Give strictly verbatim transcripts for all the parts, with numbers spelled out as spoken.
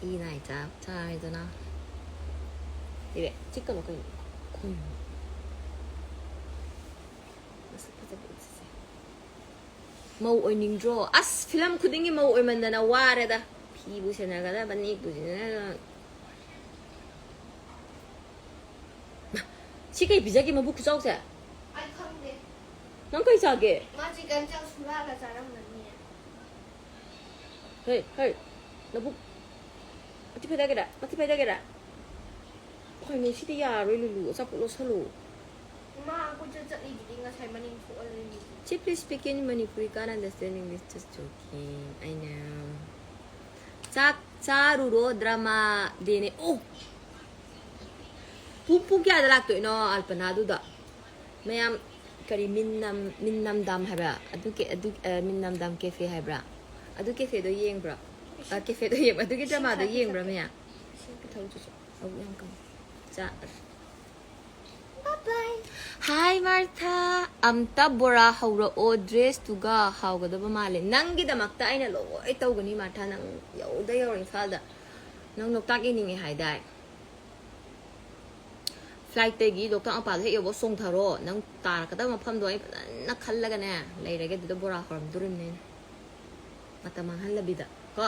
E ꯅꯥꯏ ꯆꯥ ꯆꯥꯔꯦꯗꯅ꯫ ꯏꯕꯦ, ꯆꯤꯛꯀꯅꯨ ꯀꯩꯅꯣ꯫ ꯀꯩꯅꯣ? ꯃꯁꯛ ꯐꯖꯕ ꯎꯠꯁꯤꯁꯦ꯫ ꯃꯧ ꯑꯣꯏꯅꯤꯡꯗ꯭ꯔꯣ? ꯑꯁ, ꯐꯤꯂꯝ ꯈꯨꯗꯤꯡꯒꯤ ꯃꯧ ꯑꯣꯏꯃꯟꯗꯅ ꯋꯥꯔꯦꯗ꯫ ꯐꯤꯕꯨ ꯁꯦꯟꯅꯒꯗꯕ, ꯅꯦꯛꯄꯨ ꯁꯦꯟꯅꯒꯗꯕ꯫ ꯁꯤ ꯀꯩ ꯄꯤꯖꯒꯦ, ꯃꯕꯨꯛ ꯈꯨꯆꯥꯎꯁꯦ? ꯑꯩ ꯈꯪꯗꯦ꯫ ꯅꯪ ꯀꯩ ꯆꯥꯒꯦ? ꯃꯥ ꯆꯤꯛꯀꯟ ꯆꯥꯎ ꯁꯨꯔꯥꯒ ꯆꯥꯔꯝꯒꯅꯤ꯫ ꯍꯦ, ꯍꯦ, ꯅꯕꯨꯛ ꯃꯊꯤ ꯐꯥꯏꯗꯒꯦꯔꯥ? ꯃꯊꯤ ꯐꯥꯏꯗꯒꯦꯔꯥ? ꯀꯩꯅꯣ, ꯁꯤꯗꯤ ꯌꯥꯔꯣꯏ, ꯂꯨꯂꯨ꯫ ꯑꯆꯥꯄꯣꯠ ꯂꯧꯁꯜꯂꯨ꯫ ꯃꯥ ꯀꯣꯏꯆꯠ ꯆꯠꯂꯤꯗꯨꯗꯤ ꯉꯁꯥꯏ ꯃꯅꯤꯡ ꯊꯣꯛꯍꯜꯂꯤꯅꯤ꯫ She please speak in Manipuri, can't understand English, just joking. I know. ꯆꯥꯛ ꯆꯥꯔꯨꯔꯣ, drama ꯗꯦꯅꯦ꯫ ꯑꯣ! ꯄꯨꯡ, ꯄꯨꯡ ꯀꯌꯥꯗ ꯂꯥꯛꯇꯣꯏꯅꯣ ꯑꯜꯄꯅꯥꯗꯨꯗ? ꯃꯌꯥꯝ, ꯀꯔꯤ, ꯃꯤꯟꯅꯝ, ꯃꯤꯟꯅꯝꯗꯥꯝ ꯍꯥꯏꯕ꯭ꯔꯥ? ꯑꯗꯨ ꯀꯦ-, ꯑꯗꯨ, ꯑ, ꯃꯤꯟꯅꯝꯗꯥꯝ cafe ꯍꯥꯏꯕ꯭ꯔꯥ? ꯑꯗꯨ cafeꯗꯣ ꯌꯦꯡꯕ꯭ꯔꯥ? ꯑ, cafeꯗꯣ ꯌꯦꯡꯕ, ꯑꯗꯨꯒꯤ ꯏꯁꯤꯡ dramaꯗꯣ ꯊꯛꯀꯦ, ꯌꯦꯡꯕ꯭ꯔꯥ, ꯊꯛꯀꯦ꯫ ꯃꯌꯥꯝ? ꯏꯁꯤꯡ ꯊꯛꯀꯦ꯫ ꯊꯛꯎ ꯆꯣ ꯆꯣ꯫ ꯃꯕꯨꯛ ꯌꯥꯝ ꯀꯪꯉꯦ꯫ ꯆꯥ-, Bye bye. Hi, Martha. ꯑꯝꯇ ꯕꯣꯔꯥ ꯍꯧꯔꯛꯑꯣ, dressꯇꯨꯒ ꯍꯥꯎꯒꯗꯕ ꯃꯥꯜꯂꯦ꯫ ꯅꯪꯒꯤꯗꯃꯛꯇ ꯑꯩꯅ ꯂꯣꯏ ꯇꯧꯒꯅꯤ, Martha. ꯅꯪ ꯌꯧꯗ ꯌꯧꯔ ꯏꯝꯐꯥꯜꯗ꯫ ꯅꯪ ꯂꯣꯛꯇꯥꯛ ꯌꯦꯡꯅꯤꯡꯉꯦ ꯍꯥꯏꯗꯥꯏ? Flightꯇꯒꯤ ꯂꯣꯛꯇꯥꯛ ꯃꯄꯥꯗ ꯍꯦꯛ ꯌꯧꯕ ꯆꯣꯡꯊꯔꯣ꯫ ꯅꯪ ꯇꯥꯔꯛꯀꯗꯕ ꯃꯐꯝꯗꯣ ꯑꯩ ꯐꯖꯅ ꯈꯜꯂꯒꯅꯦ ꯂꯩꯔꯒꯦ꯫ ꯑꯗꯨꯗ ꯕꯣꯔꯥ ꯍꯧꯔꯝꯗꯣꯔꯤꯕꯅꯦ ꯑꯩꯅ꯫ ꯃꯇꯝ ꯃꯥꯡꯍꯜꯂꯕꯤꯗ ꯀꯣ꯫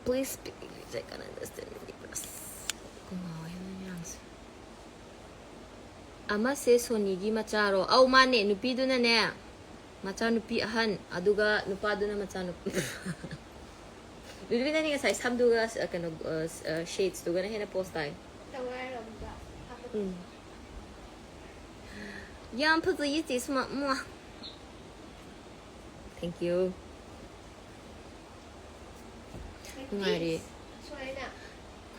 Please speak English, I can't understand English. ꯑꯁ, ꯀꯣꯛ ꯉꯥꯎꯋꯦ ꯃꯌꯥꯝꯁꯦ꯫ ꯑꯃꯁꯦ ꯁꯣꯅꯤꯒꯤ ꯃꯆꯥꯔꯣ? ꯑꯧ, ꯃꯥꯅꯦ꯫ ꯅꯨꯄꯤꯗꯨꯅꯅꯦ, ꯃꯆꯥꯅꯨꯄꯤ ꯑꯍꯟ, ꯑꯗꯨꯒ ꯅꯨꯄꯥꯗꯨꯅ ꯃꯆꯥꯅꯨꯄꯤ꯫ ꯂꯨꯂꯨꯕꯤ, ꯅꯪꯗꯤ ꯉꯁꯥꯏ ꯁꯝꯗꯨꯒ, ꯑ, ꯀꯩꯅꯣ, ꯑ, ꯑ, shadesꯇꯨꯒꯅ ꯍꯦꯟꯅ pose ꯇꯥꯏ꯫ ꯇꯧꯔꯣ ꯍꯥꯏꯔꯣ ꯑꯃꯨꯛꯀ? ꯎꯝ꯫ ꯌꯥꯝ ꯐꯖꯩꯌꯦ, ꯆꯦ ꯁꯨꯃ꯫ ꯃ꯭ꯋꯥ꯫ Thank you꯫ ꯅꯨꯡꯉꯥꯏꯔꯤ꯫ ꯁꯣꯏꯅ꯫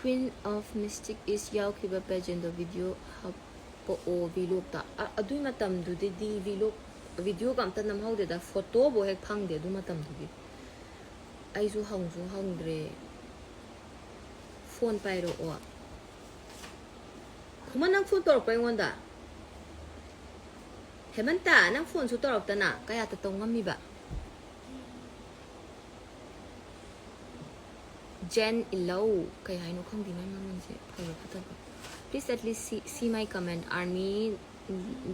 Queen of Mystic East ꯌꯥꯎꯈꯤꯕ pageantꯗꯣ video ꯍꯥꯞꯄꯛꯑꯣ vlogꯇ꯫ ꯑ-, ꯑꯗꯨꯏ ꯃꯇꯝꯗꯨꯗꯗꯤ vlog, videoꯒ ꯑꯝꯇ ꯅꯝꯍꯧꯗꯦꯗ, photoꯕꯨ ꯍꯦꯛ ꯐꯪꯗꯦ ꯑꯗꯨ ꯃꯇꯝꯗꯨꯗꯤ꯫ ꯑꯩꯁꯨ ꯍꯪꯁꯨ ꯍꯪꯗ꯭ꯔꯦ꯫ Phone ꯄꯥꯏꯔꯛꯑꯣ꯫ ꯈꯨꯃꯟ, ꯅꯪ phone ꯇꯧꯔꯛꯄ ꯑꯩꯉꯣꯟꯗ? ꯍꯦꯃꯟꯇ, ꯅꯪ phoneꯁꯨ ꯇꯧꯔꯛꯇꯅ ꯀꯌꯥꯇ ꯇꯧ ꯉꯝꯃꯤꯕ? Jen Ilou, ꯀꯩ ꯍꯥꯏꯅꯣ ꯈꯪꯗꯦ ꯃꯥꯏ ꯃꯃꯤꯡꯁꯦ, ꯐꯕ ꯐꯠꯇꯕ꯫ Please at least see, see my comment, Army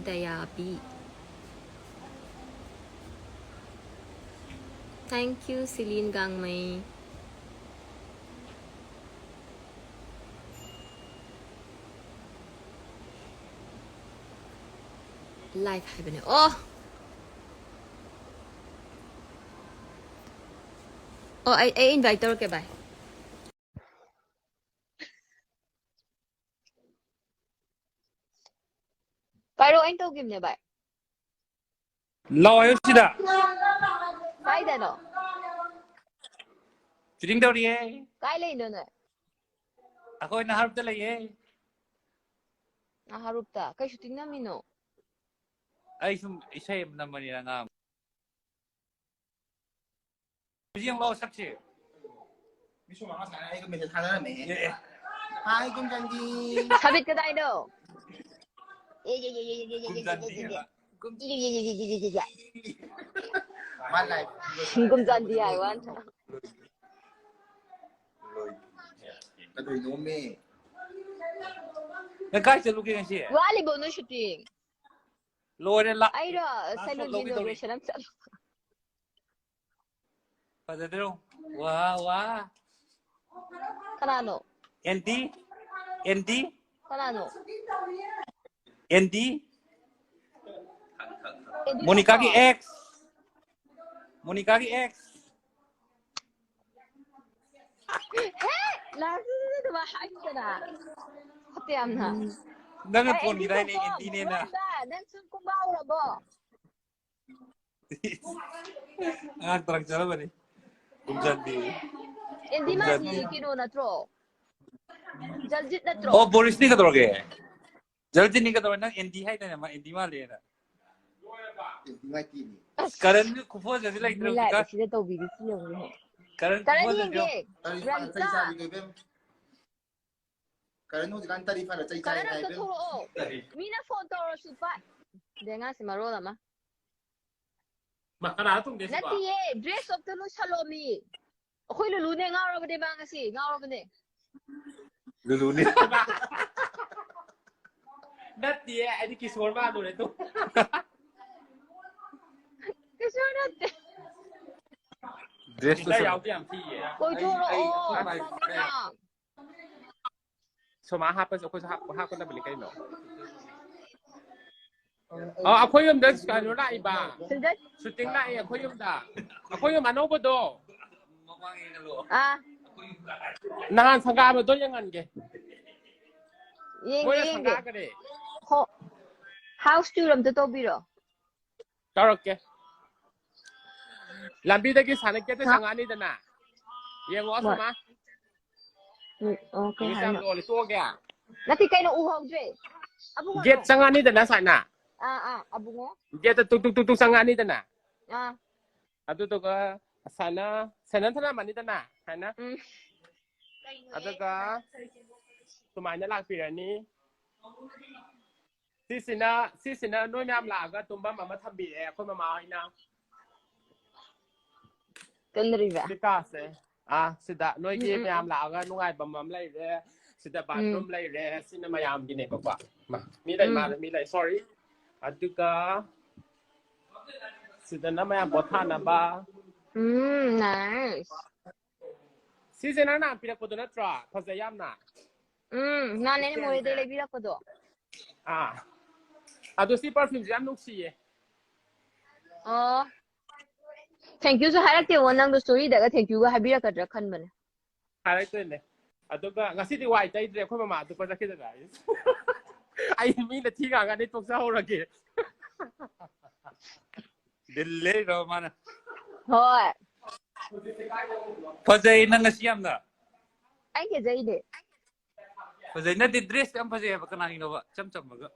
Dayabi. Thank you, Celine Gangmei. Live ꯍꯥꯏꯕꯅꯦ꯫ ꯑꯣ! ꯑꯣ, ꯑꯩ, ꯑꯩ invite ꯇꯧꯔꯛꯀꯦ, ꯚꯥꯏ꯫ ꯄꯥꯏꯔꯛꯑꯣ, ꯑꯩꯅ ꯇꯧꯈꯤꯕꯅꯦ, ꯚꯥꯏ꯫ ꯂꯥꯛꯑꯣ ꯍꯥꯏꯌꯨ ꯁꯤꯗ꯫ ꯀꯥꯏꯗꯅꯣ? Shooting ꯇꯧꯔꯤꯌꯦ꯫ ꯀꯥꯏ ꯂꯩꯅꯣ ꯅꯣꯏ? ꯑꯩꯈꯣꯏ ꯅꯍꯥꯔꯨꯞꯇ ꯂꯩꯌꯦ꯫ ꯅꯍꯥꯔꯨꯞꯇ? ꯀꯩ shooting ꯅꯝꯃꯤꯅꯣ? ꯑꯩ ꯁꯨꯝ ꯏꯁꯩ ꯑꯃ ꯅꯝꯕꯅꯤꯗ, ꯑꯉꯥꯡ꯫ ꯍꯧꯖꯤꯛ ꯌꯦꯡꯂꯣ ꯁꯛꯁꯦ꯫ ꯃꯤꯁꯨ ꯃꯉꯥ ꯁꯥꯟꯅ ꯑꯩꯒ message ꯊꯥꯅꯔꯝꯃꯦꯍꯦ꯫ ꯑꯦ, ꯑꯦ꯫ Hi, ꯒꯨꯝꯖꯟꯗꯤ꯫ ꯁꯕꯤꯠ ꯀꯗꯥꯏꯅꯣ? ꯑꯦ, ꯑꯦ, ꯑꯦ꯫ ꯒꯨꯝꯖꯟꯗꯤ ꯀꯩꯕ? ꯒꯨꯝ-, ꯑꯦ, ꯑꯦ, ꯑꯦ꯫ ꯃꯥ live꯫ ꯒꯨꯝꯖꯟꯗꯤ ꯍꯥꯏ ꯋꯥꯅꯤ꯫ ꯀꯩꯗꯧꯅꯣꯃꯤ? ꯅꯪ ꯀꯥꯏ ꯆꯠꯂꯨꯒꯦ ꯉꯁꯤ? ꯋꯥꯠꯂꯤꯕꯣ ꯅꯣꯏ shooting? ꯂꯣꯏꯔꯦ, ꯂꯥ-, ꯑꯩꯔꯣ, last shot salon ꯂꯧꯒꯦ ꯇꯧꯔꯤ꯫ Inauguration ꯑꯃ ꯆꯠꯂꯨ꯫ ꯐꯖꯗ꯭ꯔꯣ? ꯋꯥ, ꯋꯥ꯫ ꯀꯅꯥꯅꯣ? ꯑꯦꯟꯗꯤ? ꯑꯦꯟꯗꯤ? ꯀꯅꯥꯅꯣ? ꯑꯦꯟꯗꯤ? ꯑꯦꯟꯗꯤ ꯃꯣꯅꯤꯀꯥꯒꯤ ꯀꯅꯥꯅꯣ? Ex꯫ ꯃꯣꯅꯤꯀꯥꯒꯤ ex꯫ ꯍꯦ! ꯂꯥꯁꯇ ꯑꯗꯨꯃꯥꯏ ꯍꯥꯏꯗꯅ꯫ ꯐꯠꯇꯦ ꯌꯥꯝꯅ꯫ ꯅꯪꯅ ꯚꯥꯏ, ꯑꯦꯟꯗꯤ ꯊꯣꯟꯈꯤꯗꯥꯏꯅꯦ, ꯊꯣꯛꯈꯣ꯫ ꯑꯦꯟꯗꯤꯅꯦꯅ? ꯅꯣꯏ ꯚꯥꯏ, ꯅꯪ ꯁꯨꯝ ꯀꯨꯝꯕ ꯍꯧꯔꯕꯣ? ꯑꯉꯥꯡ ꯇꯔꯛ ꯆꯠꯂꯝꯃꯅꯤ꯫ ꯒꯨꯝꯖꯟꯗꯤ꯫ ꯑꯦꯟꯗꯤ ꯒꯨꯝꯖꯟꯗꯤ꯫ ꯃꯥꯗꯤ ꯀꯩꯅꯣ ꯅꯠꯇ꯭ꯔꯣ? ꯖꯜꯖꯤꯠ ꯅꯠꯇ꯭ꯔꯣ? ꯑꯣ, ꯕꯣꯔꯤꯁꯅꯤ ꯀꯩꯗꯧꯔꯒꯦ? ꯖꯜꯖꯤꯠꯅꯤ ꯀꯩꯗꯧꯔꯦ? ꯅꯪ ꯑꯦꯟꯗꯤ ꯍꯥꯏꯗꯥꯏꯅꯦ? ꯃꯥ ꯑꯦꯟꯗꯤ ꯃꯥꯜꯂꯦꯅ꯫ ꯑꯦꯟꯗꯤ ꯃꯥꯏꯇꯤꯅꯤ꯫ ꯑꯁ! ꯀꯔꯟꯒꯤ ꯈꯨꯐꯣꯟꯁꯤꯗꯤ ꯂꯩꯇ꯭ꯔꯦ ꯃꯤ ꯍꯧꯖꯤꯛꯀꯥꯟ꯫ Live ꯑꯁꯤꯗ ꯇꯧꯕꯤꯔꯤꯁꯤ ꯌꯦꯡꯉꯨꯅꯦ꯫ ꯀꯔꯟ ꯀꯔꯟ ꯈꯨꯐꯣꯟꯁꯤꯗꯤ ꯌꯦꯡꯒꯦ꯫ ꯌꯦꯡꯉꯨ꯫ ꯇꯥꯔꯤꯛ ꯐꯥꯅ ꯆꯩ ꯔꯟꯇꯥ꯫ ꯆꯥꯕꯤꯗꯣ ꯏꯕꯦꯝ꯫ ꯀꯔꯟ ꯍꯧꯖꯤꯛꯀꯥꯟ ꯇꯥꯔꯤꯛ ꯐꯥꯅ ꯆꯩ ꯆꯥꯏ ꯀꯔꯟ ꯑꯝꯇ ꯍꯥꯏꯕꯦꯝ꯫ ꯊꯣꯛꯂꯛꯑꯣ꯫ ꯃꯤꯅ phone ꯇꯧꯔꯁꯨ ꯄꯥꯏ-, ꯕꯦꯡꯉꯥꯁꯤ ꯃꯔꯣꯜ ꯑꯃ꯫ ꯃꯥ ꯀꯅꯥ ꯊꯣꯡꯒꯦ ꯁꯤꯕꯣ? ꯅꯠꯇꯤꯌꯦ, dress up ꯇꯣ ꯂꯣꯏꯁꯜꯂꯣꯃꯤ꯫ ꯑꯩꯈꯣꯏ ꯂꯨꯂꯨꯅꯦ, ꯉꯥꯎꯔꯕꯅꯦ ꯃꯥ ꯉꯁꯤ, ꯉꯥꯎꯔꯕꯅꯦ꯫ ꯂꯨꯂꯨꯅꯤ꯫ ꯅꯠꯇꯤꯌꯦ, ꯑꯩꯗꯤ ꯀꯤꯁꯣꯔ ꯃꯥꯜꯂꯨꯔꯦ ꯇꯨ꯫ ꯀꯩꯁꯨ ꯅꯠꯇꯦ꯫ ꯗ꯭ꯔꯦꯁꯇꯨ ꯁꯤꯗ ꯌꯥꯎꯗꯤ ꯌꯥꯝ ꯊꯤꯌꯦ꯫ ꯀꯣꯏꯊꯣꯔꯛꯑꯣ꯫ ꯑꯩ ꯐꯝꯃꯣꯅ꯫ ꯁꯣꯃꯥ ꯍꯥꯞꯄꯁꯨ ꯑꯩꯈꯣꯏꯁꯨ ꯍꯥꯞ- ꯍꯥꯞꯀꯗꯕꯅꯤ ꯀꯩꯅꯣ꯫ ꯑ, ꯑꯩꯈꯣꯏ ꯌꯨꯝꯗ ꯀꯩꯅꯣ ꯂꯥꯛꯏꯕ꯫ ꯁꯤꯗ ꯁꯨꯇꯤꯡ ꯂꯥꯛꯑꯦ ꯑꯩꯈꯣꯏ ꯌꯨꯝꯗ꯫ ꯑꯩꯈꯣꯏ ꯌꯨꯝ ꯑꯅꯧꯕꯗꯣ꯫ ꯑꯥ꯫ ꯅꯍꯥꯟ ꯁꯪꯒꯥꯕꯗꯣ ꯌꯦꯡꯍꯟꯒꯦ꯫ ꯌꯦꯡꯒꯦ, ꯃꯣꯏꯅ ꯌꯦꯡꯒꯦ꯫ ꯁꯪꯒꯥꯈ꯭ꯔꯦ꯫ ꯍꯣ-, house tour ꯑꯝꯇ ꯇꯧꯕꯤꯔꯣ꯫ ꯇꯧꯔꯛꯀꯦ꯫ ꯂꯝꯕꯤꯗꯒꯤ ꯁꯥꯟꯅ ꯒꯦꯠꯇ ꯍꯥ? ꯆꯪꯉꯛꯑꯅꯤꯗꯅ꯫ ꯌꯦꯡꯉꯣ ꯍꯣꯏ꯫ ꯑꯁꯣꯝ꯫ ꯎꯝ, ꯑꯣ, ꯀꯩ ꯏꯪꯂꯤꯁ ꯌꯥꯝ ꯍꯥꯏꯅꯣ? ꯂꯣꯜꯂꯦ, ꯇꯣꯛꯑꯒꯦ꯫ ꯅꯠꯇꯦ, ꯀꯩꯅꯣ ꯎꯍꯧꯗ꯭ꯔꯦ꯫ ꯑꯕꯨꯡꯉꯣ꯫ ꯒꯦꯠ ꯆꯪꯉꯛꯑꯅꯤꯗꯅ ꯁꯨꯃꯥꯏꯅ꯫ ꯑꯥ, ꯑꯥ, ꯑꯕꯨꯡꯉꯣ꯫ ꯒꯦꯠꯇ ꯇꯨꯛ ꯇꯨꯛ ꯇꯨꯛ ꯇꯨꯛ ꯆꯪꯉꯛꯑꯅꯤꯗꯅ꯫ ꯑꯥ꯫ ꯑꯗꯨꯗꯨꯒ ꯁꯨꯃꯥꯏꯅ ꯁꯦꯟꯗꯜ ꯊꯅꯝꯃꯅꯤꯗꯅ ꯁꯨꯃꯥꯏꯅ꯫ ꯎꯝ꯫ ꯑꯗꯨꯒ ꯁꯨꯃꯥꯏꯅ ꯂꯥꯛꯄꯤꯔꯅꯤ꯫ ꯁꯤꯁꯤꯅ ꯁꯤꯁꯤꯅ ꯅꯣꯏ ꯃꯌꯥꯝ ꯂꯥꯛꯑꯒ ꯇꯨꯝꯐꯝ ꯑꯃ ꯊꯝꯕꯤꯔꯦ ꯑꯩꯈꯣꯏ ꯃꯃꯥ ꯍꯣꯏꯅ꯫ ꯀꯩꯗꯧꯔꯤꯕ? ꯁꯤ ꯀꯥꯁꯦ꯫ ꯑꯥ, ꯁꯤꯗ ꯅꯣꯏꯒꯤ ꯎꯝ, ꯎꯝ, ꯃꯌꯥꯝ ꯎꯝ꯫ ꯂꯥꯛꯑꯒ ꯅꯨꯡꯉꯥꯏꯐꯝ ꯑꯃ ꯂꯩꯔꯦ꯫ ꯁꯤꯗ ꯎꯝ꯫ bathroom ꯂꯩꯔꯦ꯫ ꯁꯤꯅ ꯃꯌꯥꯝꯒꯤꯅꯦꯕꯀꯣ꯫ ꯃꯥ, ꯃꯤ ꯂꯩ ꯎꯝ꯫ ꯃꯥꯜꯂꯦ, ꯃꯤ ꯂꯩ꯫ Sorry꯫ ꯑꯗꯨꯒ ꯁꯤꯗꯅ ꯃꯌꯥꯝ ꯄꯣꯊꯥꯅꯕ꯫ ꯎꯝ, nice꯫ ꯁꯤꯁꯦ ꯅꯪ ꯅꯍꯥꯟ ꯄꯤꯔꯛꯄꯗꯣ ꯅꯠꯇ꯭ꯔꯣ? ꯐꯖꯩ ꯌꯥꯝꯅ꯫ ꯎꯝ, ꯅꯍꯥꯟ ꯑꯩꯅ ꯁꯦꯝꯁꯦ꯫ ꯃꯣꯔꯦꯗꯩ ꯂꯩꯕꯤꯔꯛꯄꯗꯣ꯫ ꯑꯥ꯫ ꯑꯗꯣ ꯁꯤ perfumeꯁꯦ ꯌꯥꯝ ꯅꯨꯡꯁꯤꯌꯦ꯫ ꯑꯣ꯫ Thank youꯁꯨ ꯍꯥꯏꯔꯛꯇꯦꯉꯣ, ꯅꯪꯗꯣ storyꯗꯒ thank youꯒ ꯍꯥꯏꯕꯤꯔꯛꯀꯗ꯭ꯔꯥ ꯈꯟꯕꯅꯦ꯫ ꯍꯥꯏꯔꯛꯇꯣꯏꯅꯦ꯫ ꯑꯗꯨꯒ ꯉꯁꯤꯗꯤ ꯋꯥꯏ ꯇꯩꯗ꯭ꯔꯦ, ꯑꯩꯈꯣꯏ ꯃꯃꯥ ꯑꯇꯣꯞꯄ ꯆꯠꯈꯤꯗꯅ꯫ ꯑꯩ ꯃꯤꯅ ꯊꯤ ꯉꯥꯡꯉꯗꯤ ꯇꯣꯛꯆꯍꯧꯔꯒꯦ꯫ ꯗꯤꯜ ꯂꯩꯔꯣ ꯃꯥꯅ꯫ ꯍꯣꯏ꯫ ꯐꯖꯩ ꯅꯪ ꯉꯁꯤ ꯌꯥꯝꯅ꯫ ꯑꯩ ꯐꯖꯩꯅꯦ꯫ ꯐꯖꯩ ꯅꯠꯇꯦ, dress ꯌꯥꯝ ꯐꯖꯩ ꯍꯥꯏꯕ, ꯀꯅꯥꯒꯤꯅꯣꯕ? ꯏꯆꯝ ꯆꯝꯃꯒ꯫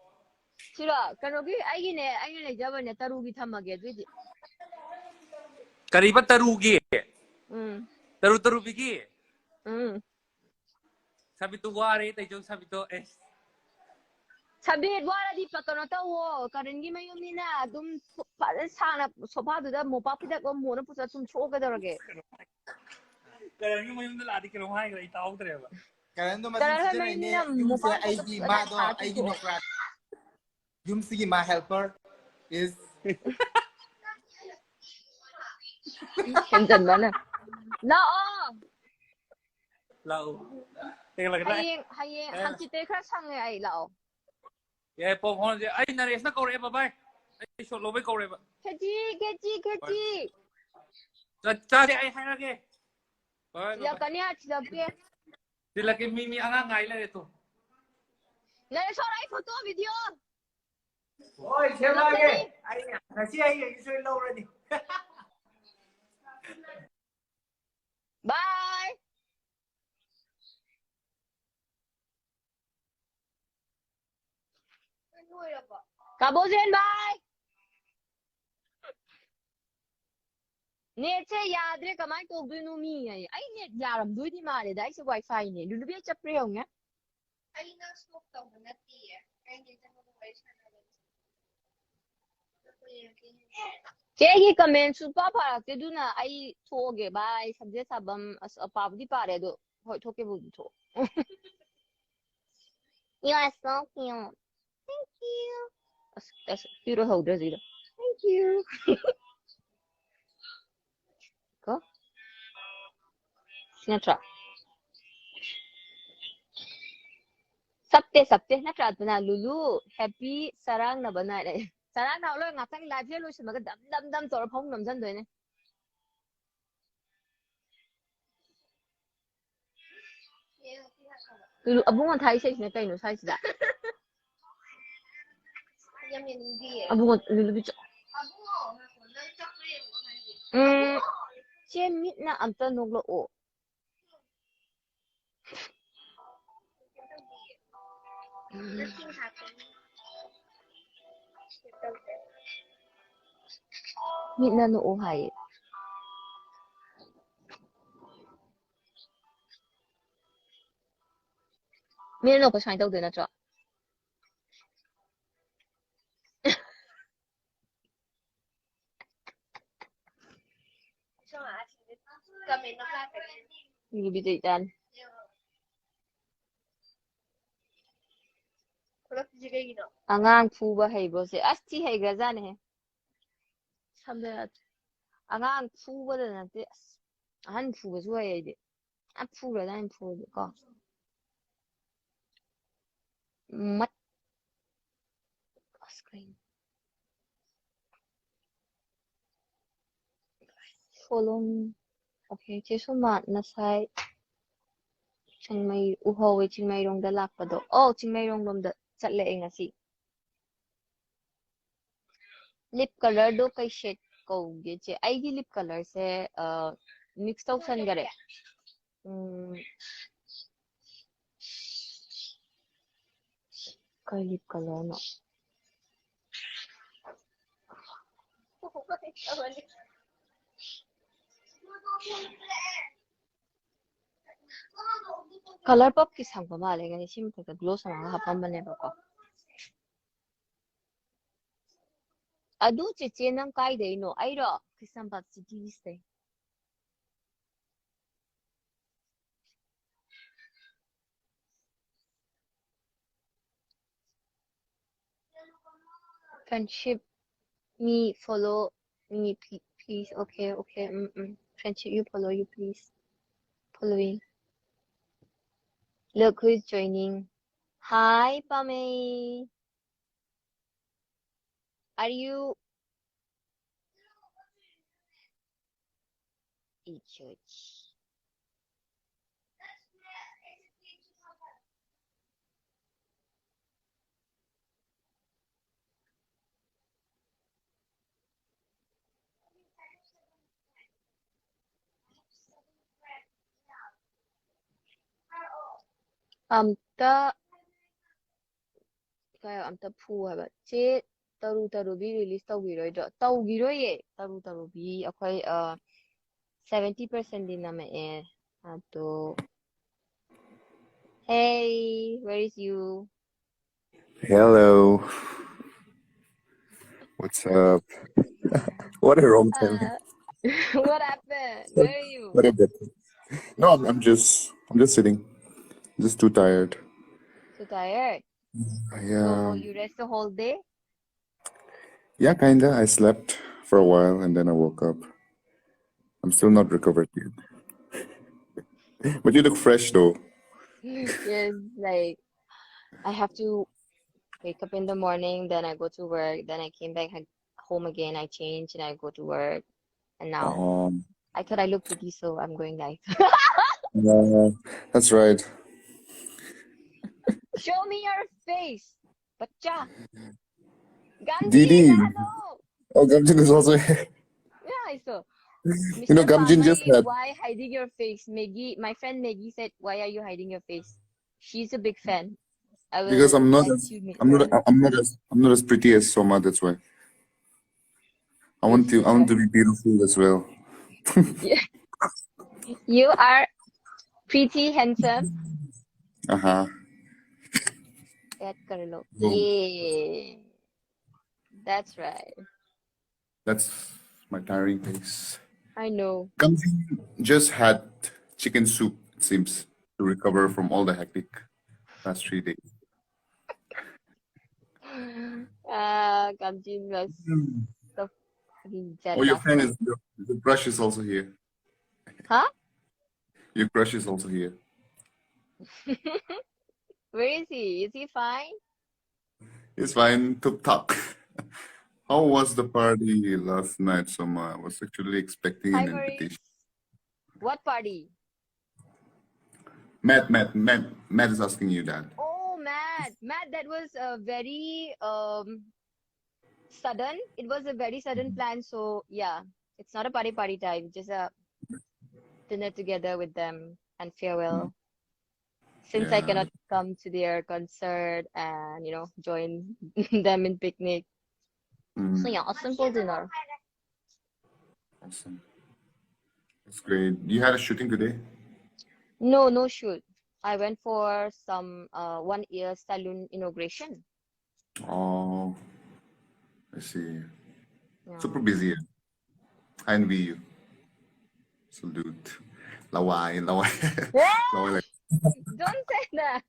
ꯁꯤꯔꯣ? ꯀꯩꯅꯣꯒꯤ, ꯑꯩꯒꯤꯅꯦ, ꯑꯩꯅ ꯂꯩꯖꯕꯅꯦ, ꯇꯔꯨꯒꯤ ꯊꯝꯃꯒꯦ ꯑꯗꯨꯏꯗꯤ꯫ ꯀꯔꯤꯕ ꯇꯔꯨꯒꯤ? ꯎꯝ꯫ ꯇꯔꯨ ꯇꯔꯨꯕꯤꯒꯤ? ꯎꯝ꯫ ꯁꯥꯕꯤꯠꯇꯣ ꯋꯥꯔꯦ, ꯇꯩꯖꯧ ꯁꯥꯕꯤꯠꯇꯣ꯫ ꯑꯦ꯫ ꯁꯕꯤꯠ ꯋꯥꯔꯗꯤ ꯄ-, ꯀꯩꯅꯣ ꯇꯧꯋꯣ, ꯀꯔꯟꯒꯤ ꯃꯌꯨꯝꯅꯤꯅ ꯑꯗꯨꯝ ꯐꯖꯅ ꯁꯥꯡꯅ ꯁꯣꯐꯥꯗꯨꯗ ꯃꯣꯄꯥꯛ ꯐꯤꯗꯛ ꯑꯃ ꯃꯣꯅ ꯄꯨꯆꯠ ꯁꯨꯝ ꯁꯣꯛꯑꯒꯗꯧꯔꯒꯦ꯫ ꯀꯔꯟꯒꯤ ꯃꯌꯨꯝꯗ ꯂꯥꯛꯑꯗꯤ ꯀꯩꯅꯣꯝ ꯍꯥꯏꯈ꯭ꯔꯦ, ꯑꯩ ꯇꯥꯍꯧꯗ꯭ꯔꯦꯕ꯫ ꯀꯔꯟꯗꯣ ꯀꯔꯟ ꯃꯆꯤꯟ ꯍꯣꯏ ꯊꯤꯖꯤꯟꯅꯩꯅꯦ꯫ ꯃꯌꯨꯝꯗ ꯌꯨꯝꯁꯦ ꯃꯃꯥ ꯑꯩꯒꯤ ꯕꯕꯥ ꯃꯥꯗꯣ ꯊꯥꯗꯣꯛꯑꯣ꯫ ꯑꯩꯒꯤ ꯅꯣꯀ꯭ꯔꯥꯟ꯫ ꯌꯨꯝꯁꯤꯒꯤ my helper is ꯍꯦꯟꯖꯟꯕꯅ꯫ ꯂꯥꯛꯑꯣ꯫ ꯂꯥꯛꯎ꯫ ꯍꯦꯛ ꯂꯥꯛꯀꯦ, ꯂꯥꯛꯑꯦ꯫ ꯍꯌꯦꯡ ꯍꯌꯦꯡ ꯑꯦ꯫ ꯍꯪꯆꯤꯠꯇꯩ ꯈꯔ ꯁꯪꯉꯦ ꯑꯩ, ꯂꯥꯛꯑꯣ꯫ ꯌꯥꯏ, ꯄꯥꯎ ꯐꯥꯎꯅꯁꯦ꯫ ꯑꯩ ꯅꯔꯦꯁꯅ ꯀꯧꯔꯛꯑꯦ, ꯕꯕꯥꯏ꯫ ꯑꯩ ꯁꯣꯠ ꯂꯧꯕꯩ ꯀꯧꯔꯦꯕ꯫ ꯈꯦꯆꯤ, ꯈꯦꯆꯤ, ꯈꯦꯆꯤ꯫ ꯆꯥ-, ꯆꯥꯁꯦ, ꯑꯩ ꯍꯥꯏꯔꯒꯦ꯫ ꯍꯣꯏ, ꯕꯕꯥꯏ꯫ ꯊꯤꯜꯂꯛꯀꯅꯤ ꯍꯥꯏ, ꯊꯤꯜꯂꯛꯀꯦ꯫ ꯊꯤꯜꯂꯛꯀꯦ, ꯃꯤ, ꯃꯤ ꯑꯉꯥꯡ ꯉꯥꯏ ꯂꯩꯔꯦ ꯇꯨ꯫ ꯅꯔꯦꯁꯣꯔ, ꯑꯩ photo video꯫ ꯍꯣꯏ, ꯁꯦꯝꯃꯛꯑꯒꯦ꯫ ꯑꯩ ꯉꯁꯤ ꯍꯌꯦꯡ ꯁꯣꯏ ꯂꯧꯔꯅꯤ꯫ Bye꯫ ꯀꯥꯕꯣꯖꯦꯟ, bye꯫ Netꯁꯦ ꯌꯥꯗ꯭ꯔꯦ, ꯀꯃꯥꯏꯅ ꯇꯧꯗꯣꯏꯅꯣ ꯃꯤ ꯍꯥꯏꯌꯦ? ꯑꯩ net ꯌꯥꯔꯝꯗꯣꯏꯗꯤ ꯃꯥꯜꯂꯦꯗ, ꯑꯩꯁꯦ WiFiꯅꯦ꯫ ꯂꯨꯂꯨꯕꯤ, ꯑꯩ ꯆꯠꯄ꯭ꯔꯥ ꯌꯦꯡꯉꯨꯅꯦ꯫ ꯑꯩꯅ stop ꯇꯧꯕ ꯅꯠꯇꯤꯌꯦ꯫ ꯑꯩꯅ ꯆꯪꯉꯒ ꯋꯥꯔꯤ ꯁꯥꯟꯅꯕꯅꯤ꯫ ꯆꯦ, ꯑꯩꯒꯤ comment ꯁꯨꯡꯄꯥ ꯄꯥꯔꯛꯇꯦ, ꯑꯗꯨꯅ ꯑꯩ ꯊꯣꯛꯑꯒꯦ꯫ Bye꯫ ꯁꯝꯖꯦꯠ ꯁꯥꯕꯝ, ꯑꯁ, ꯄꯥꯕꯨꯗꯤ ꯄꯥꯔꯦ, ꯑꯗꯣ ꯍꯣꯏ, ꯊꯣꯛꯀꯦꯕꯨꯗꯤ ꯊꯣꯛ꯫ You are so cute. Thank you. ꯑꯁ, ꯑꯁ, cute ꯑꯣꯏꯍꯧꯗ꯭ꯔꯦ ꯍꯧꯖꯤꯛꯀꯤꯗꯣ꯫ Thank you꯫ ꯀꯣ? ꯁꯤ ꯅꯠꯇ꯭ꯔꯣ? ꯁꯞꯇꯦ, ꯁꯞꯇꯦ꯫ ꯅꯠꯇ꯭ꯔꯥ, ꯑꯗꯨꯅ ꯂꯨꯂꯨ, happy ꯆꯔꯥꯡꯅꯕ night꯫ ꯆꯔꯥꯡꯅꯕ ꯂꯣꯏ ꯉꯥꯛꯇꯪ liveꯁꯦ ꯂꯣꯏꯁꯤꯜꯂꯒ ꯗꯝ ꯗꯝ ꯗꯝ ꯇꯧꯔ ꯐꯃꯨꯡ ꯅꯝꯁꯤꯟꯗꯣꯏꯅꯦ꯫ ꯂꯨꯂꯨ, ꯑꯕꯨꯡꯉꯣ ꯊꯥꯏ ꯏꯁꯩꯁꯤꯅ ꯀꯩꯅꯣ ꯁ꯭ꯋꯥꯏꯁꯤꯗ? ꯌꯥꯝ ꯌꯦꯡꯅꯤꯡꯗꯤꯌꯦ꯫ ꯑꯕꯨꯡꯉꯣ, ꯂꯨꯂꯨꯕꯤ ꯆ-, ꯑꯕꯨꯡꯉꯣ, ꯉꯥꯏꯈꯣ, ꯅꯪ ꯆꯠꯄ꯭ꯔꯥ ꯌꯦꯡꯉꯣ ꯍꯥꯏꯒꯦ꯫ ꯎꯝ, ꯆꯦ, ꯃꯤꯠꯅ ꯑꯝꯇ ꯅꯣꯛꯂꯛꯑꯣ꯫ ꯅꯠꯇꯤꯡ ꯍꯥꯞꯄꯅꯤ꯫ ꯃꯤꯠꯅ ꯅꯣꯛꯑꯣ ꯍꯥꯏꯌꯦ꯫ ꯃꯤꯠꯅ ꯅꯣꯛꯄ ꯁꯨꯃꯥꯏꯅ ꯇꯧꯗꯣꯏ ꯅꯠꯇ꯭ꯔꯣ? ꯔꯨꯕꯤ ꯆꯩꯇꯥꯟ꯫ ꯑꯉꯥꯡ ꯐꯨꯕ ꯍꯩꯕ꯭ꯔꯣ ꯁꯦ? ꯑꯁ, ꯊꯤ ꯍꯩꯈ꯭ꯔꯖꯥꯠꯅꯦꯍꯦ꯫ ꯁꯝꯗ ꯌꯥꯗ꯭ꯔꯦ꯫ ꯑꯉꯥꯡ ꯐꯨꯕꯗ ꯅꯠꯇꯦ, ꯑꯁ, ꯑꯍꯟ ꯐꯨꯕꯁꯨ ꯍꯩ ꯑꯩꯗꯤ꯫ ꯌꯥꯝ ꯐꯨꯈ꯭ꯔꯖꯥꯠꯅꯤ ꯐꯨꯕꯗꯤ ꯀꯣ꯫ ꯃꯠ-, ꯑꯁ, ꯀꯩꯅꯣ? Follow me. Okay, ꯆꯦ ꯁꯣꯃꯥ ꯉꯁꯥꯏ ꯆꯤꯡꯃꯩ ꯎꯍꯧꯋꯦ, ꯆꯤꯡꯃꯩꯔꯣꯡꯗ ꯂꯥꯛꯄꯗꯣ꯫ ꯑꯣ, ꯆꯤꯡꯃꯩꯔꯣꯡ ꯂꯣꯝꯗ ꯆꯠꯂꯦ ꯑꯩ ꯉꯁꯤ꯫ Lip colorꯗꯣ ꯀꯩ shade ꯀꯧꯒꯦ ꯆꯦ? ꯑꯩꯒꯤ lip colorꯁꯦ, ꯑ, mix ꯇꯧꯁꯟꯈꯔꯦ꯫ ꯎꯝ, ꯀꯩ lip colorꯅꯣ? ColourPopꯀꯤ ꯁꯪꯕ ꯃꯥꯜꯂꯦ, ꯉꯁꯤ ꯁꯤ ꯃꯊꯛꯇ gloss ꯑꯃꯒ ꯍꯥꯞꯄꯝꯕꯅꯦꯕꯀꯣ꯫ ꯑꯗꯨ ꯆꯦꯆꯦ, ꯅꯪ ꯀꯥꯏꯗꯩꯅꯣ? ꯑꯩꯔꯣ? ꯀꯩꯁꯥꯝꯄꯥꯠ cityꯁꯇꯩ꯫ Friendship, me, follow me, please. Okay, okay. Mm, mm. Friendship, you follow, you please. Following. Look who is joining. Hi, Pamei. Are you? Ichuch. ꯑꯝꯇ ꯀꯥꯏ ꯑꯝꯇ ꯐꯨ ꯍꯥꯏꯕ꯫ ꯆꯦ ꯇꯔꯨ ꯇꯔꯨꯕꯤ release ꯇꯧꯕꯤꯔꯣꯏꯗ꯭ꯔꯣ? ꯇꯧꯈꯤꯔꯣꯏꯌꯦ꯫ ꯇꯔꯨ ꯇꯔꯨꯕꯤ ꯑꯩꯈꯣꯏ, ꯑ, seventy percentꯗꯤ ꯅꯝꯃꯛꯑꯦ꯫ ꯑꯗꯣ, hey, where is you? Hello. What's up? What a wrong time. Uh, What happened? Where are you? What a bit. No, I'm, I'm just I'm just sitting. Just too tired. Too tired. Yeah. So you rest the whole day? Yeah, kinda. I slept for a while and then I woke up. I'm still not recovered yet. But you look fresh though. Yes, like I have to wake up in the morning, then I go to work, then I came back ha- home again, I change and I go to work. And now Um, I thought I looked pretty, so I'm going live. yeah, that's right. Show me your face, bacha. Gamjin, Didi. Hello. Oh, Gamjin is also here. Yeah, I saw. You know, Mister Gamjin just Pamai, had. Why hiding your face? Maggie, my friend Maggie said, "Why are you hiding your face?" She's a big fan. I will Because I'm not like as to meet I'm not her. I'm not as I'm not as pretty as Soma. That's why. I want to I want to be beautiful as well. Yeah. You are pretty handsome. Uh huh. Add कर लो. Boom. Yeah. That's right. That's my tiring face. I know. Gamjin just had chicken soup, it seems, to recover from all the hectic past three days. Uh, Gamjin was Hmm. so fucking Oh, your jealous. friend is your, your crush is also here. Huh? Your crush is also here. Where is he? Is he fine? It's fine, tuk tak. How was the party last night, Soma? I was actually expecting Hi, an Maurice. Invitation. What party? Matt, Matt, Matt, Matt is asking you that. Oh, Matt. Matt, that was a very um sudden. It was a very sudden Mhm. plan. So yeah, it's not a party party time. Just a dinner together with them and farewell. Since I Yeah. cannot come to their concert and you know join them in picnic. So Mm, yeah, a simple dinner. awesome. That's great. You had a shooting today? No, no shoot. I went for some uh one year salon inauguration. Oh, I see. Yeah. Super busy. Yeah. Hi, N V U. Salute. Lawai, lawai. Lawai, like, Don't say that.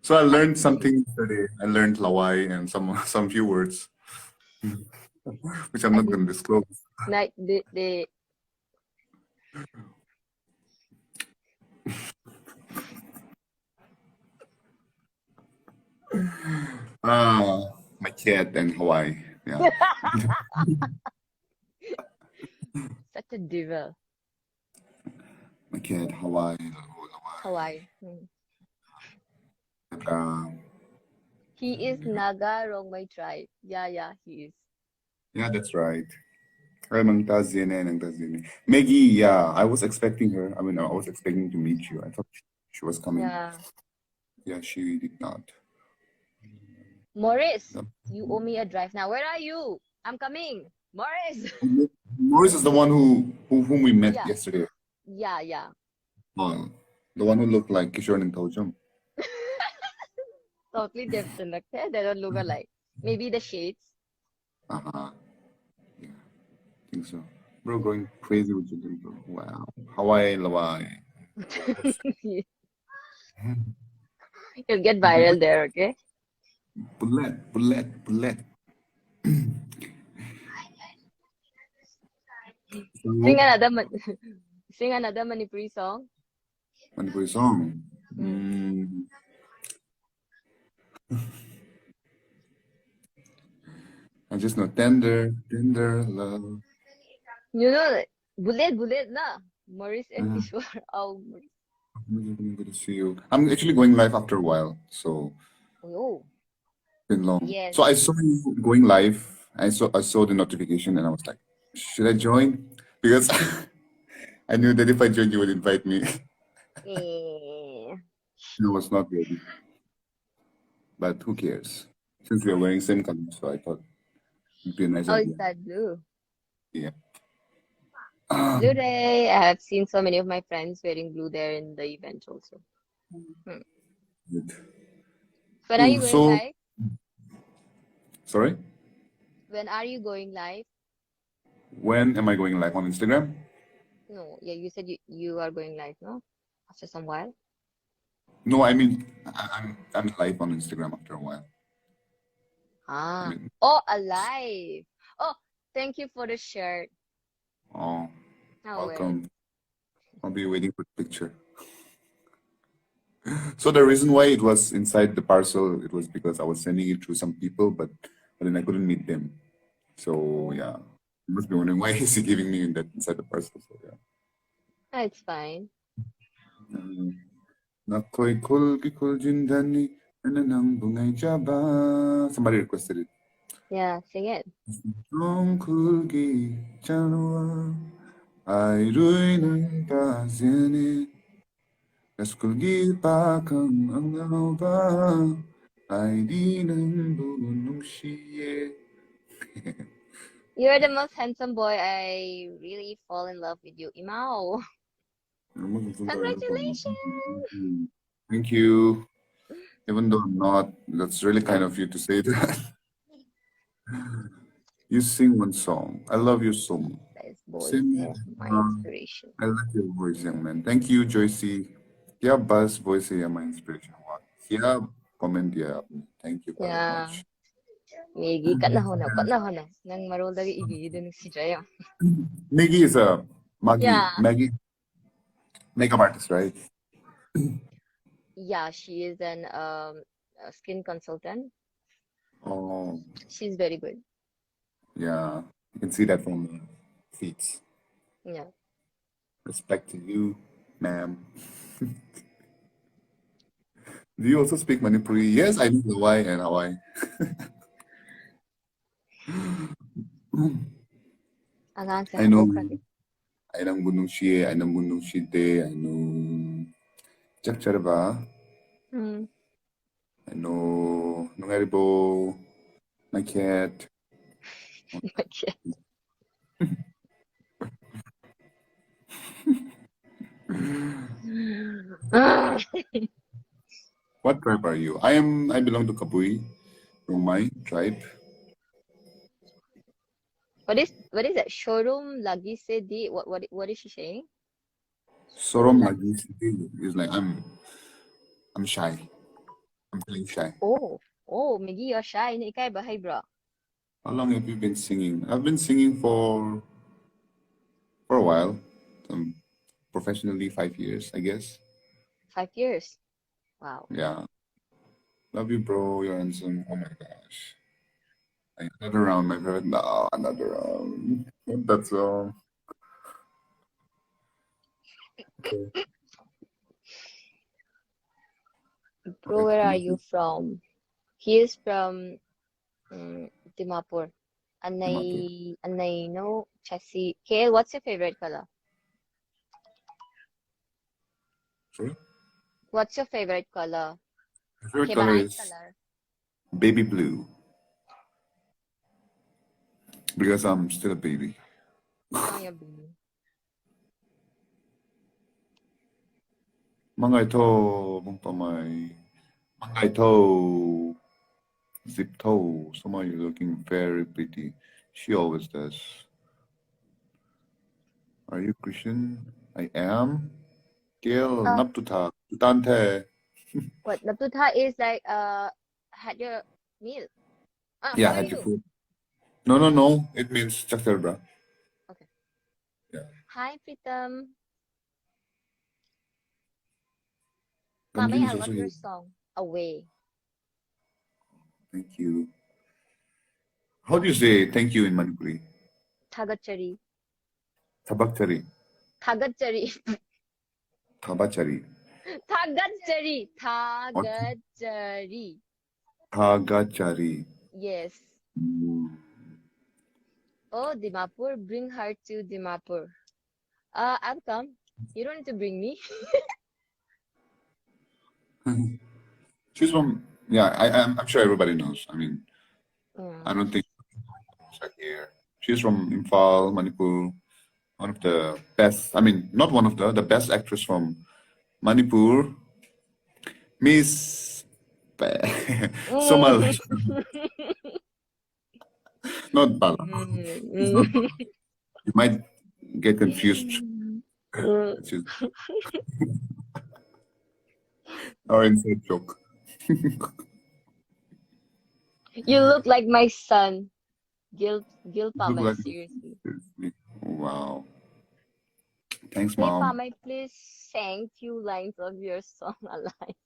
So I learned something today. I learned lawai and some some few words, which I'm not going to disclose. Like the the Ah, my cat and Hawaii. Yeah. Such a diva. My cat, Hawaii, Hawaii. Hawaii. Hmm. Bra. He is Naga Rongmei tribe. Yeah, yeah, he is. Yeah, that's right. Ay, nang tazine, nang tazine. Maggie, yeah, I was expecting her. I mean, I was expecting to meet you. I thought she, she was coming. Yeah. Yeah, she did not. Morris, Yep. You owe me a drive now. Where are you? I'm coming. Morris. Morris is the one who, who whom we met Yeah. Yesterday. Yeah, yeah. Oh, the one who looked like Kishore Ningthoujam. Totally different. Like, eh, they don't look alike. Maybe the shades. Uh-huh. Yeah, I think so. Bro, going crazy with you, bro. Wow. Hawaii, Hawaii. You'll get viral there, okay? Bullet, bullet, bullet. Sing another Man- sing another Manipuri song. Manipuri song. Mm. Mm. I just know tender, tender love. You know, bullet, bullet na. Morris and Uh-huh. Kishore. Oh, Morris. I'm good to see you. I'm actually going live after a while, so Oh, been long. Yes. So I saw you going live. I saw I saw the notification and I was like, should I join? Because I knew that if I joined, you would invite me. Eh. I was not ready. But who cares? Since we are wearing same color, so I thought it'd be a nice Oh, idea. Is that blue? Yeah. Blue Day. I have seen so many of my friends wearing blue there in the event also. Good. But are you Cool. going So, live? Sorry? When are you going live? When am I going live on Instagram? No, yeah, you said you, you are going live, no? After some while. No, I mean, I- I'm I'm live on Instagram after a while. I Ah. mean, Oh, alive. Oh, thank you for the share. oh, Oh, well. Welcome. I'll be waiting for the picture. So the reason why it was inside the parcel, it was because I was sending it to some people, but but then I couldn't meet them. So Oh, yeah, you must be wondering why is he giving me that inside the parcel. So yeah. It's fine. Mm. Nakhoi khulgi khuljindani, ana nang bungai jaba. Somebody requested it. Yeah, sing it. Nong khulgi chanwa, airui nang ta zene. Naskulgi pakang angauba, aidi nang bu nungshiye. You're the most handsome boy. I really fall in love with you. Imao. Naman kung saan tayo nagpapalapit. Congratulations. Mm. Thank you. Even though I'm not, that's really kind of you to say that. You sing one song. I love you so much. This boy Sing is it. my Uh, inspiration. I like your voice, young man. Thank you, Joycey. क्या बस voice है, my inspiration हुआ. क्या comment दिया आपने? Thank you very Yeah. much. Megi, cut na ho na, cut na ho na. Nang marol dagi igi din si Jaya. Maggie is a Maggie. Yeah. Maggie, makeup artist, right? Yeah, she is an um a skin consultant. Oh, She's very good. yeah. You can see that from the feet. Yeah. Respect to you, ma'am. Do you also speak Manipuri? Yes, I know Lawai and Hawaii. Angang sa I know. Hapokan. Ay nang bunung shiye, ay nang bunung shide, ay nung chakcharba, Hmm. I know nungaribo, my cat. Okay. What tribe are you? I am. I belong to Kabui, Rongmei tribe. What is what is that? Showroom lagi se di. What what what is she saying? Showroom lagi se di is like I'm I'm shy. I'm feeling shy. Oh, oh, maybe you're shy. ꯅꯪ ꯏꯀꯥꯏꯕ ꯍꯩꯕ꯭ꯔꯣ? How long have you been singing? I've been singing for for a while. Um, professionally, five years, I guess. Five years. Wow. Yeah. Love you, bro. You're handsome. Oh my gosh. Another round, my friend. No, another round. That's all. Okay. Bro, where are you from? He is from um, Dimapur. Anay, Anay, no, Chasi. K L, what's your favorite color? Sorry? What's your favorite color? My favorite K color L is color. Baby blue. Because I'm still a baby. Oh, your blue. Mangaitho, Bungpamai. Mangaitho. Ziptho. Someone, you're looking very pretty. She always does. Are you Christian? I am. K L, Uh, naptutha. Tutanthe. What? Naptutha is like uh had your meal. Ah, Yeah, how are had your you? Food. No, no, no. It means chakter bra. Okay. Yeah. Hi, Pritam. Come Mami, you I so love so your you. Song. Away. Thank you. How do you say thank you in Manipuri? Thagatchari. Thabakchari. Thagatchari. Thabachari. Thagatchari. What? Thagatchari. Thagachari. Yes. Mm. Oh, Dimapur. Bring her to Dimapur. Uh, I'll come. You don't need to bring me. She's from, yeah, I, I'm, I'm sure everybody knows. I mean, I Mm. don't think here. She's from Imphal, Manipur. One of the best, I mean, not one of the, the best actress from Manipur. Miss Pe- Somal. Mm. Not Bala. Mm, It's not mm, Bala. You might get confused. mm. Confused. Or inside joke. You look like my son. Gil Gil Look Pamay, like seriously. Seriously. Wow. Thanks, Hey, mom. Pamay, please sang few lines of your song alive.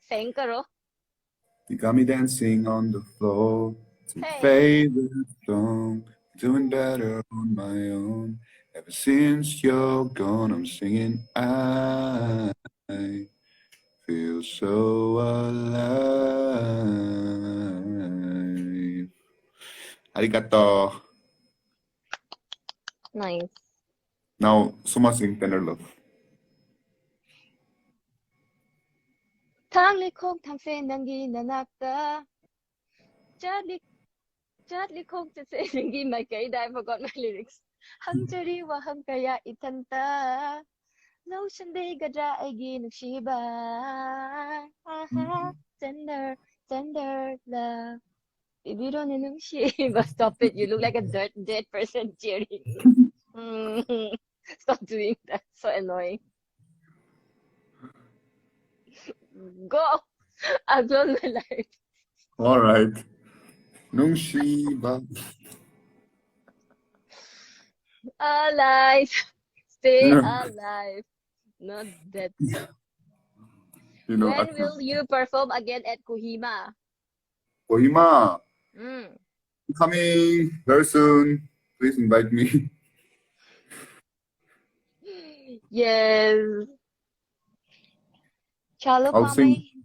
Sang karo. You got me dancing on the floor. It's my Hey. favorite song. Doing better on my own. Ever since you're gone, I'm singing. I feel so alive. Arigato. Nice. Now, Soma sing Tender Love. ꯊꯥꯡꯂꯤ ꯈꯣꯡ ꯊꯥꯡꯁꯦ ꯅꯪꯒꯤ ꯅꯅꯥꯛꯇ ꯆꯠꯂꯤ ꯆꯠꯂꯤ ꯈꯣꯡ ꯆꯠꯁꯦ ꯅꯪꯒꯤ ꯃꯥꯏꯀꯩꯗ, I forgot my lyrics. ꯍꯪꯖꯔꯤ ꯋꯥꯍꯪ ꯀꯌꯥ ꯏꯊꯟꯇ ꯂꯧꯁꯤꯟꯕꯤꯒꯗ꯭ꯔꯥ ꯑꯩꯒꯤ ꯅꯨꯡꯁꯤꯕ? ꯑꯍꯥ, tender, tender love. ꯇꯤꯕꯤꯔꯣꯅꯦ ꯅꯨꯡꯁꯤꯕ. Stop it. You look like a dead, dead person cheering. Mm. Stop doing that. So annoying. Go. I'll close my life. All right. Nungshiba. Alive. Stay Yeah. alive. Not dead. You know, When at least. Will you perform again at Kohima? Kohima, Mm. coming very soon. Please invite me. Yes. Chalo, I'll sing. Pamay.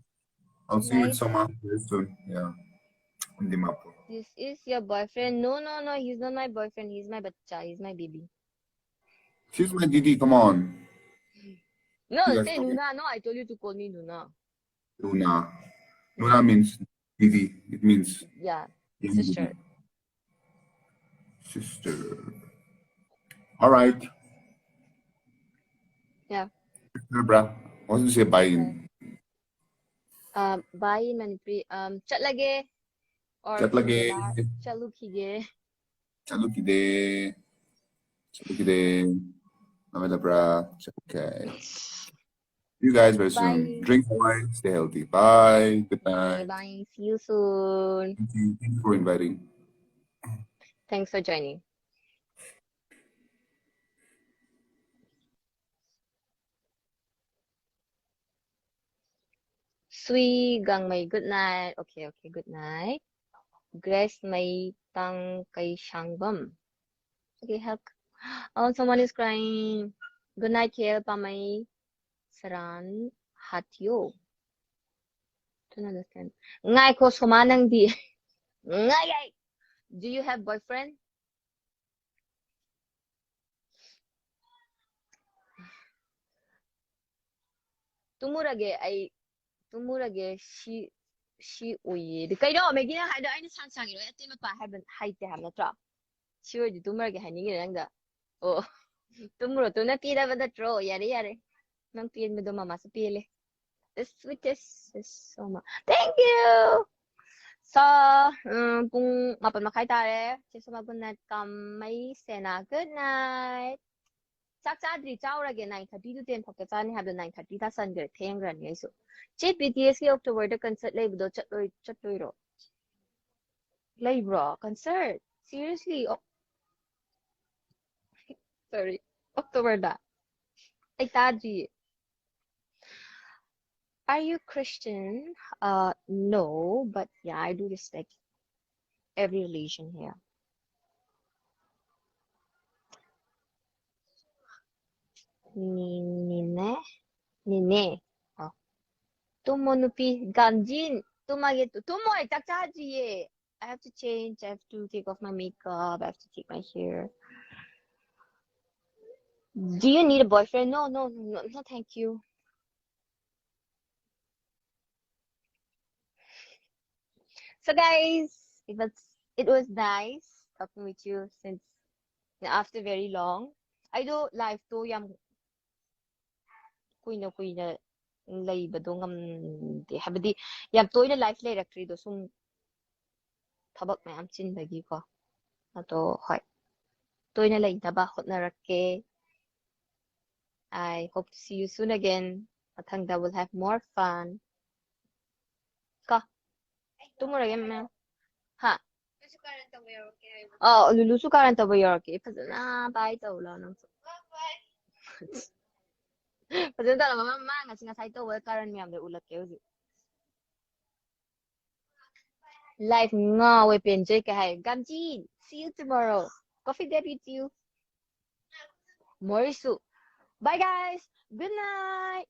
I'll sing with Nice. Soma very soon. Yeah. In Dimapur. This is your boyfriend. No, no, no. He's not my boyfriend. He's my bacha. He's my baby. She's my didi. Come on. No, Yes, say okay. Nuna. No, I told you to call me Nuna. Nuna. Nuna means didi. It means Yeah, young sister. didi. Sister. All right. Yeah. Sister, bra. What did you say? Bye in. Um, bye in Manipuri. Um, chatlage. Or ꯆꯠꯂꯒꯦ꯫ ꯆꯠꯂꯨꯈꯤꯒꯦ꯫ ꯆꯠꯂꯨꯈꯤꯗꯦ꯫ ꯆꯠꯂꯨꯈꯤꯗꯦ꯫ ꯅꯨꯡꯉꯥꯏꯇꯕ꯭ꯔꯥ? Okay. See you guys very soon. Bye. Drink wine, stay healthy. Bye. Good Okay, night. Bye. See you soon. Thank you. Thank you for inviting. Thanks for joining. Sui Gangmei, good night. Okay, okay, good night. Grace Mei Tang Kai Shangbam. Okay, help. Oh, someone is crying. Good night, K L Pamei. Saran Hatyo. Don't understand. Ngai ko soma nang di. Ngai ai. Do you have boyfriend? ꯇꯨꯝꯃꯨꯔꯒꯦ ꯑꯩ, ꯇꯨꯝꯃꯨꯔꯒꯦ, ꯁꯤ, ꯁꯤ ꯎꯏꯌꯦ꯫ ꯑꯗꯨ ꯀꯩꯅꯣ ꯃꯦꯒꯤꯅ ꯍꯥꯏꯗꯣ? ꯑꯩꯅ ꯁꯥꯡ ꯁꯥꯡ ꯏꯔꯣꯏ ꯑꯇꯦꯟ ꯃꯄꯥ ꯍꯥꯏꯕ ꯍꯩꯇꯦ ꯍꯥꯏꯕ ꯅꯠꯇ꯭ꯔꯣ? ꯁꯤ ꯑꯣꯏꯔꯗꯤ ꯇꯨꯝꯃꯨꯔꯒꯦ ꯍꯥꯏꯅꯤꯡꯉꯤꯔ ꯅꯪꯗ? ꯑꯣ, ꯇꯨꯝꯃꯨꯔꯣ, ꯇꯨꯝꯅ ꯄꯦꯜꯂꯕ ꯅꯠꯇ꯭ꯔꯣ? ꯌꯥꯔꯦ, ꯌꯥꯔꯦ, ꯅꯪ ꯄꯦꯟꯕꯗꯣ ꯃꯃꯥꯁꯨ ꯄꯦꯜꯂꯦ꯫ The sweetest is so much. Thank you. So, ꯎꯝ, ꯄꯨꯡ ꯃꯥꯄꯟ ꯃꯈꯥꯏ ꯇꯥꯔꯦ꯫ ꯆꯦ ꯁꯣꯃꯥ, good night. ꯀꯥꯃꯩ ꯁꯦꯅꯥ, good night. ꯆꯥꯛ ꯆꯥꯗ꯭ꯔꯤ, ꯆꯥꯎꯔꯒꯦ꯫ Nine thirty to ten ꯐꯥꯎꯇ ꯆꯥꯅꯤ ꯍꯥꯏꯕꯗꯣ nine thirty ꯇꯥꯁꯟꯈ꯭ꯔꯦ, ꯊꯦꯡꯈ꯭ꯔꯅꯤ ꯑꯩꯁꯨ꯫ ꯆꯦ, B T S ꯀꯤ October ꯗ concert ꯂꯩꯕꯗꯣ ꯆꯠꯂꯣꯏ-, ꯆꯠꯂꯣꯏꯔꯣ? ꯂꯩꯕ꯭ꯔꯣ concert? Seriously? ꯑꯣ-, sorry, October ꯗ? ꯑꯩ ꯇꯥꯗ꯭ꯔꯤꯌꯦ꯫ Are you Christian? Uh, no, but yeah, I do respect every religion here. ꯅꯤꯅꯦ, ꯅꯤꯅꯦ꯫ ꯑꯣ꯫ ꯇꯨꯝꯃꯣ ꯅꯨꯄꯤ, ꯒꯥꯟꯖꯤꯟ, ꯇꯨꯝꯃꯒꯦ, ꯇꯨ-, ꯇꯨꯝꯃꯣꯏ, ꯆꯥꯛ ꯆꯥꯗ꯭ꯔꯤꯌꯦ꯫ I have to change, I have to take off my makeup, I have to take my hair. Do you need a boyfriend? No, no, no, no, no, thank you. So guys, it was, it was nice talking with you since after very long. ꯑꯩꯗꯣ live ꯇꯣ ꯌꯥꯝ ꯀꯨꯏꯅ ꯀꯨꯏꯅ ꯂꯩꯕꯗꯣ ꯉꯝꯗꯦ, ꯍꯥꯏꯕꯗꯤ ꯌꯥꯝ ꯇꯣꯏꯅ live ꯂꯩꯔꯛꯇ꯭ꯔꯤꯗꯣ, ꯁꯨꯝ ꯊꯕꯛ ꯃꯌꯥꯝ ꯆꯤꯟꯕꯒꯤꯀꯣ꯫ ꯑꯗꯣ ꯍꯣꯏ, ꯇꯣꯏꯅ ꯂꯩꯅꯕ ꯍꯣꯠꯅꯔꯛꯀꯦ꯫ I hope to see you soon again. ꯃꯊꯪꯗ we'll have more fun. ꯀꯣ, ꯇꯨꯝꯃꯨꯔꯒꯦ ꯃꯦꯝ꯫ ꯍꯥ? ꯑꯥ, ꯂꯨꯂꯨꯁꯨ ꯀꯥꯔꯟ ꯇꯧꯕ ꯌꯧꯔꯛꯀꯦ꯫ ꯐꯖꯅ ꯕꯥꯏ ꯇꯧ ꯂꯥꯎ ꯅꯪꯁꯨ꯫ ꯐꯖꯅ ꯇꯧꯔꯒ ꯃꯥ, ꯃꯥ ꯉꯁꯤ ꯉꯁꯥꯏ ꯇꯧꯕ ꯀꯥꯔꯟ ꯃꯌꯥꯝꯗꯣ ꯎꯠꯂꯛꯀꯦ ꯍꯧꯖꯤꯛ꯫ Life ꯉꯥꯎꯋꯦ ꯄꯦꯟꯖꯩ ꯀꯩ ꯍꯥꯏ꯫ ꯒꯥꯝꯖꯤ, see you tomorrow. Coffee date with you. ꯃꯣꯔꯤꯁꯨ. Bye guys. Good night.